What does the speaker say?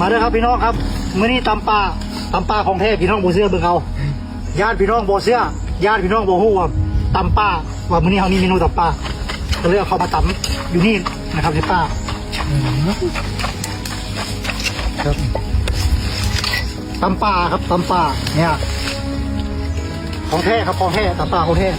ມາເດີຄັບພີ່ນ້ອງຄັບ ມື້ນີ້ຕຳປາ ຕຳປາຂອງແທ້ ພີ່ນ້ອງບໍ່ເຊື່ອເບິ່ງເອົາ ຢ້ານພີ່ນ້ອງບໍ່ເຊື່ອ ຢ້ານພີ່ນ້ອງບໍ່ຮູ້ວ່າຕຳປາ ວ່າມື້ນີ້ເຮົາມີເມນູຕຳປາ ກໍເລີຍເອົາເຂົ້າມາຕຳຢູ່ນີ້ນະຄັບ ໃນປ່າ ອືມ ຄັບ ຕຳປາຄັບ ຕຳປາ ເນີ້ຍ ຂອງແທ້ຄັບ ຂອງແທ້ ຕຳປາຂອງແທ້.